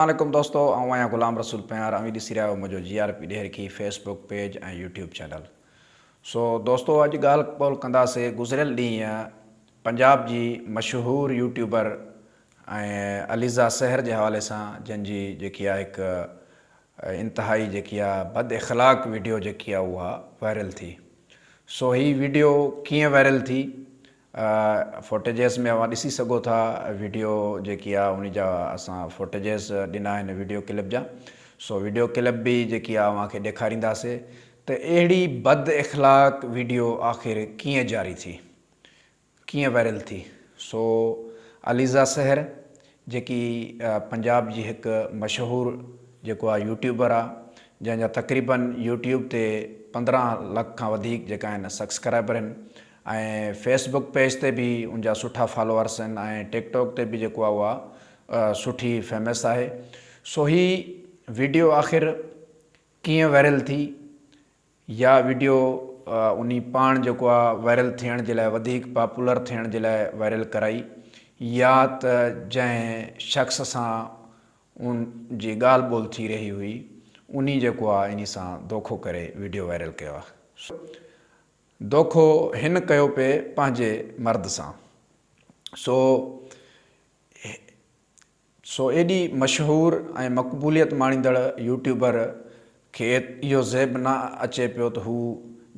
عليڪم دوستو آئون آهيان غلام رسول پنهيار اوهين ڏسي رهيا آهيو منهنجو G R P Daharki Facebook page ۽ YouTube channel سو دوستو اڄ ڳالهه ٻولهه ڪنداسي گذريل ڏينهن پنجاب جي مشهور يوٽيوبر ۽ عليزا سحر جي حوالي سان جن جي جيڪي آهي هڪ انتهائي جيڪي آهي بد اخلاق ويڊيو جيڪي آهي اها وائرل ٿي سو هي ويڊيو ڪيئن وائرل ٿي فوٽيجز ۾ اوهان ڏسي سگهو ٿا ويڊيو جيڪي آ انهي جا اسان فوٽيجز ڏنا آهن ويڊيو ڪلپ جا سو ويڊيو ڪلپ به جيڪي آ اوهان کي ڏيکارينداسي ته اهڙي بد اخلاق ويڊيو آخر ڪيئن جاري ٿي ڪيئن وائرل ٿي سو عليزا سحر جيڪي پنجاب جي هڪ مشهور جيڪو آ يوٽيوبر آ جنهن جا تقريبن يوٽيوب تي 15 لک کان وڌيڪ جيڪا آهن سبسڪرائبر آهن ۽ فيس بڪ پيج تي به ان جا سٺا فالوورس آهن ۽ ٽڪ ٽاڪ تي به جيڪو آ اها سٺي فيمس آهي سو هي ويڊيو آخر ڪيئن وائرل ٿي يا ويڊيو انهي پاڻ جيڪو آ وائرل ٿيڻ جي لاء وڌيڪ پاپولر ٿيڻ جي لاء وائرل ڪرائي يا ته جنهن شخص سان ان جي ڳالهه ٻولهه ٿي رهي هئي انهي جيڪو آ انهي سان دوکو ڪري ويڊيو وائرل ڪيو آ سو دوکو هن ڪيو پئي پنهنجي مرد سان سو سو ايڏي مشهور ۽ مقبوليت ماڻيندڙ يوٽيوبر کي اهو زيب نه اچي پيو ته هو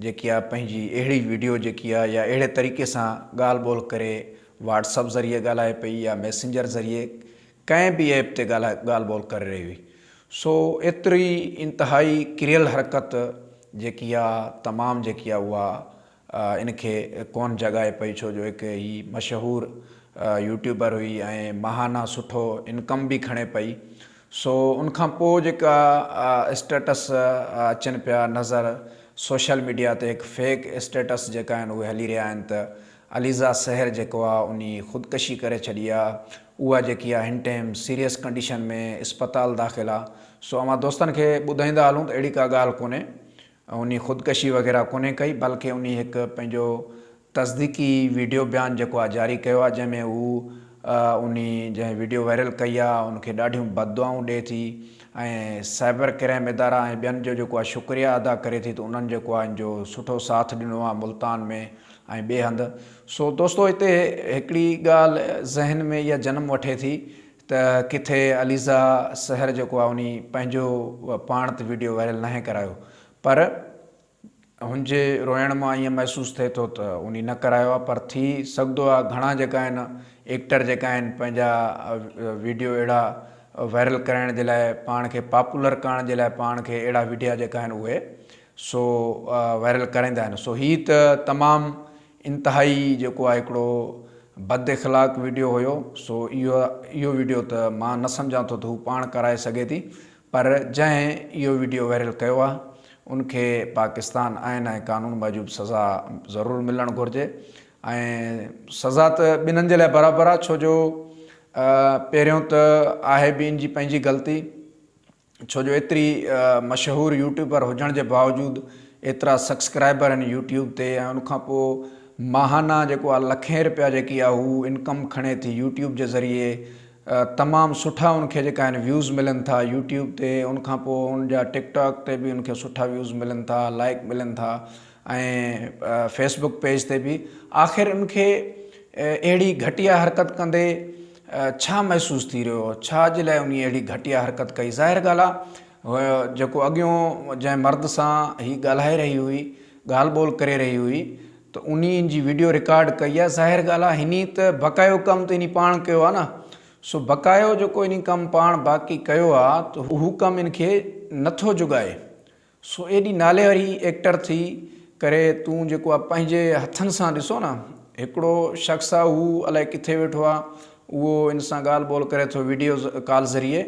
جيڪي آ پنهنجي اهڙي ويڊيو جيڪي آ يا اهڙي طريقي سان ڳالهه ٻولهه ڪري واٽس اپ ذريعي ڳالهائي پئي يا ميسنجر ذريعي ڪنهن به ايپ تي ڳالهه ڳالهه ٻولهه ڪري رهي هئي سو ايتري انتهائي ڪريل حرڪت جيڪي آ تمام جيڪي آ اها ان کي ڪونه جڳائي پئي ڇو جو هڪ هي مشهور يوٽيوبر هئي ۽ ماهانه سٺو انڪم به کڻي پئي سو ان کان پوء جيڪا اسٽيٽس اچن پيا نظر سوشل ميڊيا تي هڪ فيڪ اسٽيٽس جيڪا آهن اهي هلي رهيا آهن ته عليزا سحر جيڪو آ انهي خودڪشي ڪري ڇڏي آ اها جيڪي آ هن ٽيم سيريس ڪنڊيشن ۾ اسپتال داخل آ سو اوهان دوستن کي ٻڌائيندا هلون ته اهڙي ڪا ڳالهه ڪونهي انهي خودڪشي وغيره ڪونهي ڪئي بلڪه انهي هڪ پنهنجو تصديقي ويڊيو بيان جيڪو آهي جاري ڪيو آهي جنهن ۾ هو انهي جنهن ويڊيو وائرل ڪئي آهي ان کي ڏاڍيون بد دعائون ڏئي ٿي ۽ سائبر ڪرائم ادارا ۽ ٻين جو جيڪو آهي شڪريه ادا ڪري ٿي ته انهن جيڪو آهي ان جو سٺو ساٿ ڏنو آهي ملتان ۾ ۽ ٻئي هنڌ سو دوستو هتي هڪڙي ڳالهه ذهن ۾ اها جنم وٺي ٿي ته ڪٿي عليزا سحر جيڪو آهي انهي پنهنجو پاڻ ته ويڊيو وائرل ناهي ڪرايو پر هن جي روئڻ مان ائين محسوس ٿئي ٿو ته انهي نه ڪرايو آهي پر ٿي سگهندو آهي گهڻا جيڪا آهن ايڪٽر جيڪا آهن پنهنجا ويڊيو اهڙا وائرل ڪرائڻ جي لاء پاڻ کي پاپولر ڪرڻ جي لاء پاڻ کي اهڙا ويڊيا جيڪا آهن اهي سو وائرل ڪرائيندا آهن سو هي ته تمام انتهائي جيڪو آهي هڪڙو بد اخلاق ويڊيو هيو سو اهو اهو ويڊيو ته مان نه سمجهان ٿو ته هو پاڻ ڪرائي سگهي ٿي پر جنهن اهو ويڊيو وائرل ڪيو آهي ان کي پاڪستان آئين ۽ قانون موجب سزا ضرور ملڻ گهرجي ۽ سزا ته ٻنهن جي لاء برابر آهي ڇو جو پهريون ته آهي به ان جي پنهنجي غلطي ڇو جو ايتري مشهور يوٽيوبر هجڻ جي باوجود ايترا سبسڪرائبر آهن يوٽيوب تي ۽ ان کان پوء ماهانه جيڪو آهي لکين رپيا جيڪي آهي هو انڪم کڻي ٿي يوٽيوب جي ذريعي تمام سٺا ان کي جيڪا آهن ويوز ملن ٿا يوٽيوب تي ان کان پوء ان جا ٽڪ ٽاڪ تي به ان کي سٺا ويوز ملن ٿا لائڪ ملن ٿا ۽ فيس بڪ پيج تي به آخر ان کي اهڙي گهٽيا حرڪت ڪندي ڇا محسوس ٿي رهيو هو؟ ڇا جي لاء انهيء اهڙي گهٽيا حرڪت ڪئي؟ ظاهر ڳالهه آهي، جيڪو اڳيون جنهن مرد سان هي ڳالهائي رهي هئي، ڳالهه ٻولهه ڪري رهي هئي ته انهي ان جي وڊيو رڪارڊ ڪئي آهي، ظاهر ڳالهه آهي هني ته بقايو ڪم ته انهي پاڻ ڪيو آهي نه، سو بقايو جيڪو انهي ڪم پاڻ باقي ڪيو آهي ته هو ڪم ان کي نٿو جڳائي. سو ايڏي نالي واري ايڪٽر ٿي ڪري تون جيڪو آ پنهنجي هٿن سان ڏسو نه هڪڙو شخص آ هو الائي ڪٿي ويٺو آ اهو ان سان ڳالهه ٻولهه ڪري ٿو ويڊيو ڪال ذريعي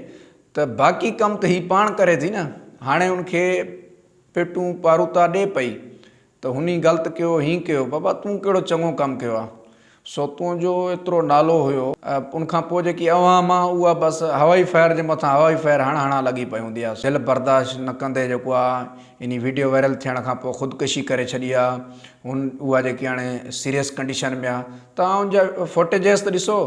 ته باقي ڪم ته هي پاڻ ڪري ٿي نه هاڻي ان کي پيٽون پاروتا ڏي پئي ته هني غلط ڪيو هين ڪيو بابا تون ڪهڙو چڱو ڪم ڪيو آ سو تنهنجو ايترو نالو هيو. ان کان پوء جيڪي اوهان مان اها بس هوائي فائر جي مٿان هوائي فائر هڻ هڻان لڳي پئي هوندي آ. دل برداشت نه ڪندي جيڪو آ انهي ويڊيو وائرل ٿيڻ کان پوء خودڪشي ڪري ڇڏي آ. هن اها جيڪي هاڻي سيريس ڪنڊيشن ۾ آ. توهان ان جا فوٽيجز ته ڏسو.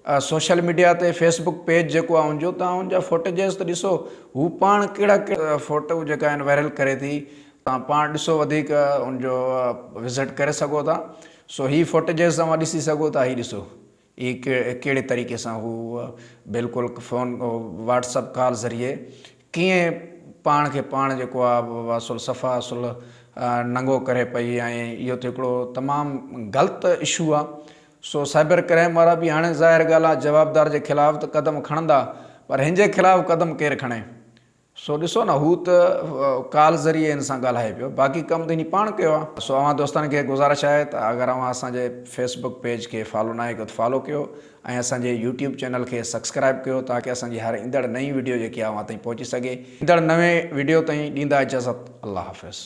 سوشل ميڊيا تي فيس بڪ پيج جيڪو آهي ان جو توهان ان جا فوٽيجز ته ڏسو هو پاڻ ڪهڙا ڪهڙا فوٽو جيڪا آهن وائرل ڪري ٿي توهان پاڻ ڏسو وڌيڪ ان جو وزٽ ڪري سگهو ٿا سو هي فوٽيجز توهان ڏسي سگهو ٿا هي ڏسو هي ڪهڙي طريقي سان هو بلڪل فون واٽس اپ ڪال ذريعي ڪيئن پاڻ کي پاڻ جيڪو آهي اصل صفا اصل ننگو ڪري پئي ۽ اهو ته هڪڙو تمام غلط اشو آهي سو سائبر ڪرائم وارا به هاڻي ظاهر ڳالهه آهي جوابدار جي خلاف ته قدم کڻندا پر هن جي خلاف قدم ڪير کڻي سو ڏسو نه هو ته ڪال ذريعي هن سان ڳالهائي پيو باقي ڪم ته هن پاڻ ڪيو آهي. سو اوهان دوستن کي گذارش آهي ته اگر اوهان اسان جي فيس بڪ پيج کي فالو ناهي ڪيو ته فالو ڪيو ۽ اسان جي يوٽيوب چينل کي سبسڪرائب ڪيو تاڪه اسان جي هر ايندڙ نئين وڊيو جيڪي آهي اوهان تائين پهچي سگهي. ايندڙ نوين وڊيو تائين ڏيندا اجازت الله حافظ.